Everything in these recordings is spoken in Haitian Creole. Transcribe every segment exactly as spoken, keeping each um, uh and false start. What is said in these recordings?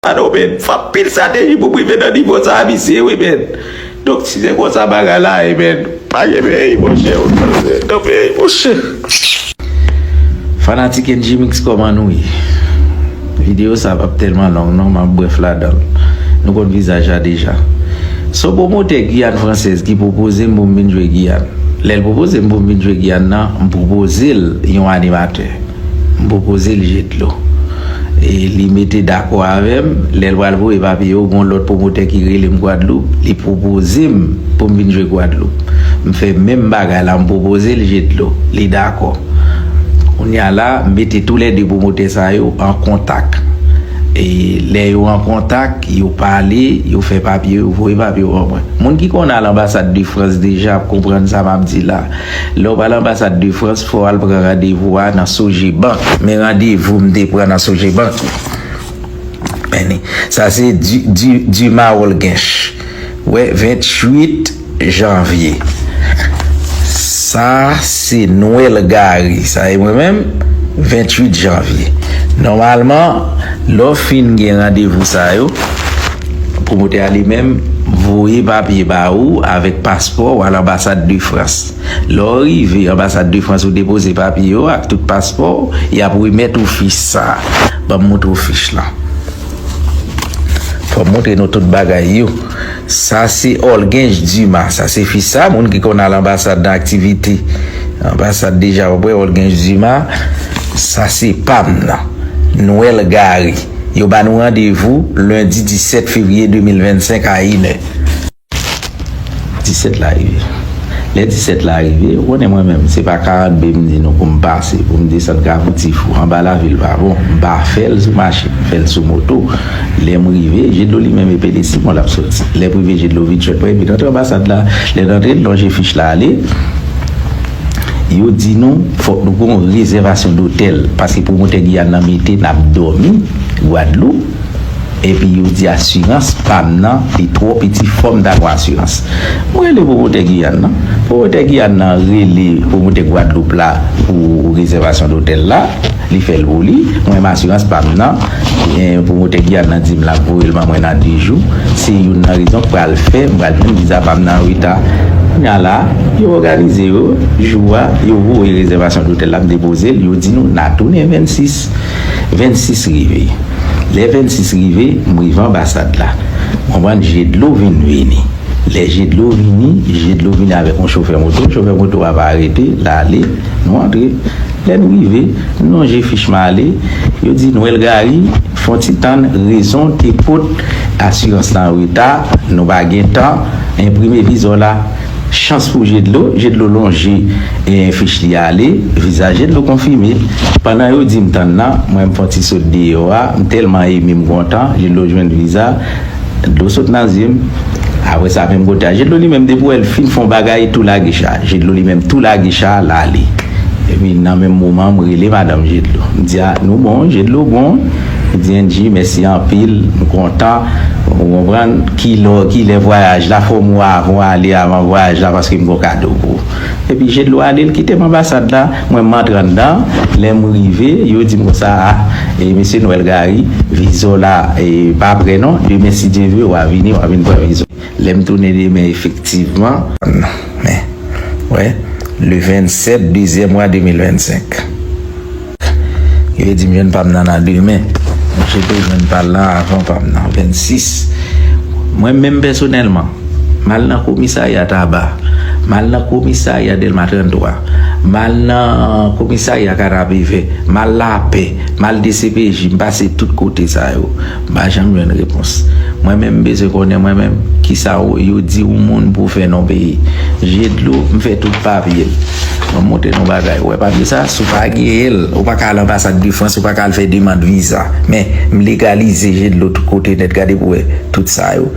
Sa non, men, fò anpil estrateji pou m rive nan nivo sa a, mesye, wi, men. Donk, si se konsa bagay la ye, men, pa gen peyi, monchè, ou nan peyi, monchè. Fanatik N G Mix, kòman nou ye? Videyo sa p ap tèlman long non, m ap brèf ladan l. Nou konn vizaj la deja. Se yon pwomotè Giyàn fransèz ki pwopoze m pou m vin jwe Giyàn. Lè l pwopoze m pou m vin jwe Giyàn nan, m pwopoze l yon animatè. M pwopoze l Jedlo. E li mete dakò avè m, lè l pral voye papye yo, gen yon lòt pwomotè ki rele m Gwadloup, li pwopoze m pou m vin jwe Gwadloup. M fè menm bagay la, m pwopoze l Jedlo, li dakò. Kounye a la, m mete toulède pwomotè sa yo an kontak. E lè yo an kontak, yo pale, yo fè papye yo, voye papye yo ban mwen. Moun ki konn al anbasad de Frans deja ap konprann sa m ap di la. Lè w pral anbasad de Frans, fò w al pran randevou a nan Sogebank. Men randevou m te pran nan Sogebank. Men ni, sa se Di-, Di-, Dima Olgench. Wè, venntuit janvye. Sa se Nwèl Gary. Sa e mwen menm, venntuit janvye. Nòmalman, lè w fin gen randevou sa yo, pwomotè a li menm voye papye ba ou avèk paspò w al anbasad de Frans. Lè w rive anbasad de Frans, ou depoze papye yo ak tout paspò w, y ap remèt ou fich sa a. Ban m montre w fich lan. Fò m montre nou tout bagay yo. Sa se Olgench Dima. Sa se fich sa, moun ki konn al anbasad nan aktivite. Anbasad deja, w ap wè Olgench Dima. Sa se pa m nan. Nwèl Gary. Yo ba nou randevou lendi disèt fevriye de mil vennsenk a inè. Disèt la rive. Lè disèt la rive, ou konnen mwen menm, se pa karant B m di nou pou m pase, pou m desann Kafou Tifou, anba lavil pa bon, m pa fè l sou machin, m fè l sou moto. Lè m rive, Jedlo li menm e Pele Simon l ap soti. Lè m rive, Jedlo vin jwenn mwen, epi n antre anbasad la. Lè n antre, n lonje fich la ale. Yo di nou, fòk nou gen yon rezèvasyon dotèl, paske pwomotè Giyàn nan mete n ap dòmi Gwadloup. Epi yo di asirans pa m nan, li twò piti, fò m ta gon asirans. Mwen rele pwomotè Giyàn nan. Pwomotè Giyàn nan rele pwomotè Gwadloup la pou rezèvasyon dotèl la. Li fè l pou li. Mwen menm asirans pa m nan. E, pwomotè Giyàn nan di m l ap voye l ban mwen nan de jou. Se youn nan rezon k pral fè m pral jwenn viza pa m nan an reta. Kounye a la, yo òganize yo, jou a, yo voye rezèvasyon dotèl la, m depoze l, yo di nou n a tounen vennsis. Vennsis rive. Lè vennsis rive, m rive anbasad la. Ou konprann, Jedlo vin vini. Lè Jedlo vini, Jedlo vini avèk yon chofè moto. Chofè moto a pa rete, l ale, nou antre. Lè n rive, n lonje fich m ale. Yo di Nwèl Gary, fè yon ti tann, rezon te pot asirans lan an reta, nou pa gen tan enprime viza w la. Chans pou Jedlo, Jedlo lonje, e, fich li ale, viza Jedlo konfime. Pandan yo di m tann nan, mwen m fè yon ti sot deyò a, m tèlman eme m kontan, Jedlo jwenn viza, dlo sot nan zye m. Apre sa, menm kote a, Jedlo li menm, depi w wè l fin fè yon bagay, tou lage cha. Jedlo li menm, tou lage cha, l ale. Epi nan menm moman, m rele madanm Jedlo. M di, a, nou bon, Jedlo bon. Li di, Angie, mèsi anpil, m kontan. Ou konprann? Kilè, kilè vwayaj la, fò m wè avan w ale, avan vwayaj la, paske m gon kado pou ou. Epi Jedlo ale, l kite m anbasad la, mwen m antre anndan. Lè m rive, yo di m konsa, a, e, mesye Nwèl Gary, viza w la, e, pa prè non, demen si Dye vle, w a vini, w a vin pran viza w. Lè m tounen demen, efektivman, men, wè, le vennsèt, dezyèm mwa de mil vennsenk. Yo di m jwenn pa m nan nan demen. Mwen chita jwenn pa l lan avan pa m nan, vennsis. Mwen menm pèsonèlman, m al nan komisarya Taba, m al nan komisarya Dèlma tranntwa, m al nan komisarya Kanapevè, m al Lapè, m al D C P J, m pase tout kote sa yo. M pa janm jwenn repons. Mwen menm, m bezwen konnen mwen menm, kisa w, yo di yon moun pou fè nan yon peyi. Jedlo, m fè tout papye l. Mwen montre nou bagay. Ou wè papye sa, si w pa genyen l, ou pa ka al anbasad de Frans, ou pa ka al fè demann viza. Men, m legalize Jedlo tout kote nèt, gade pou wè tout sa yo.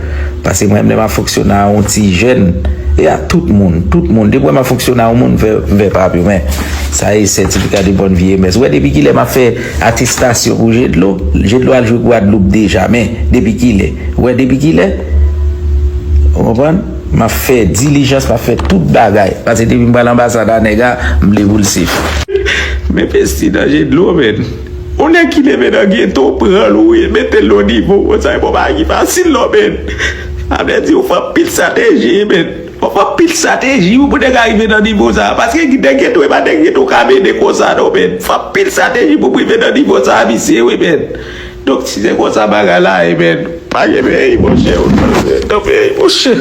Paske mwen menm, lè m ap fonksyone a yon ti jèn, e a tout moun, tout moun. Depi w wè m ap fonksyone a yon moun, m fè, m fè papye w. Men, sa e sètifika de bòn vye mès. Ou wè depi kilè m ap fè atestasyon pou Jedlo? Jedlo al jwe Gwadloup deja, men depi kilè? Ou wè depi kilè? Ou konprann? M ap fè dilijans, m ap fè tout bagay. Paske depi m pral anbasad a nèg a, m vle pou l sef. Men pesti nan Jedlo, men. Yon nèg ki leve nan geto, pran l, wi, mete l nan nivo konsa, e pa yon bagay ki fasil non, men. Sa vle di ou fè anpil estrateji, men. Ou fè anpil estrateji wi, pou nèg a rive nan nivo sa. Paske nèg geto, e pa nèg geto ka mennen konsa non, men. Fè anpil estrateji pou rive nan nivo sa, misye, wi, men. Donk, si se konsa bagay la ye, men, pa gen peyi, monchè. Nan peyi, monchè.